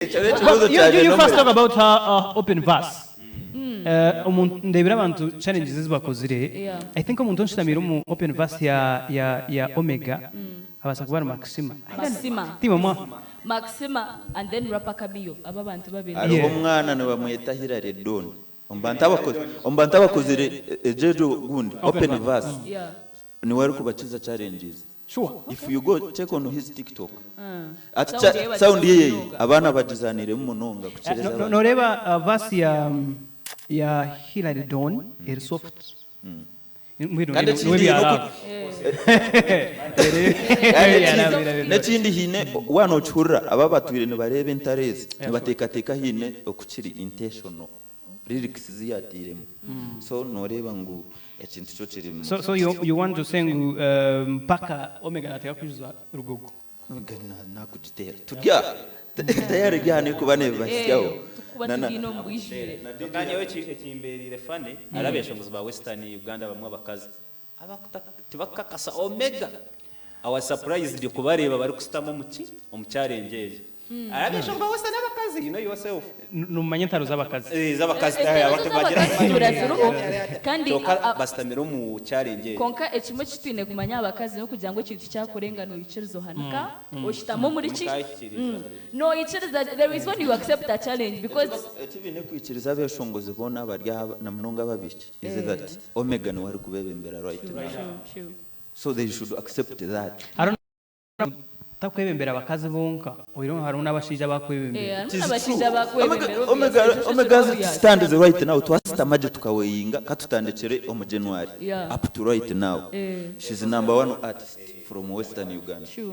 Ekyo n'ekibuuzo You, kya you, you first Genomere. talk about her open verse. Omuntu ndebera abantu challenges ezi bakozire. I think omuntu onshutamiire omu open verse ya, ya, ya Omega abaasa kuba ari Maxima. Maxima. Ti mama. Maxima and then Rapper Cameo abo abantu babiri. Hariho omwana nibamweta Hillary Don. Omu bantu abako- omu bantu abakozire egyo egyo gundi open verse niwe arikubakiza challenges. If you go check on his TikTok. Ati Sound cha- yeye sound yeye bagiza abaana bagizaniiremu munonga kukira ez'abandi. Noreeba verse ya, ya Hillary Don eri soft. Mbwenu Kandi niwe ekindi bya noku- love. Kandi Bya ekindi- love, bya love. N'ekindi haine waaba nookihurira aba abatwire nibareeba entaro ezi nibateekateeka haine okukiri intentional lyrics zi yaatairemu so nooreeba ngu ekintu kyo kirimu. So you want to say ngu mpaka Omega nateeka kwijuza Rugogo? Omega nakugiteera turi aha tayari eri aha n'erikuba neebibahitsyaho. Tukuba Na- na- tugiine omu bwijwire. Kyonka nyowe ekimbereire funny hariho abeshongozi ba Western Uganda abamwe abakazi abakuta tibakukakasa Omega. I was surprised kubareeba barikusitama omu ki omu challenge egyo. Hariho abeshongozi ba Western abakazi, you know yourself. Nomanya entaro z'abakazi. Eh, z'abakazi Entaro abantu bagira z'abakazi turaziriho kandi Kyonka basitamire omu challenge egyo. Kwonka ekimwe eki twine kumanya aha bakazi n'okugira ngu ekintu kyakurenga noikiriza ohanika, oshutama omuri ki? Mukahikiriza. Noikiriza, there is when you accept a challenge because Eki baine kwikiriza abeshongozi boona abari aha na munonga ababiiki is that Omega niwe arikubebembera right now. True, true. So they should accept that. Hariho takwebembera abakazi bonka, oihireho hariho n'abashaija abakwebembera. Eh, hariho It is n'abashaija true. abakwebembera, Omega, obviously, Omega, ekyo kyo Omega kiri as it obvious. stands right now, twasitama gye tukaweyinga katutandikire omu January up to right now. She's number one artist from Western Uganda. True.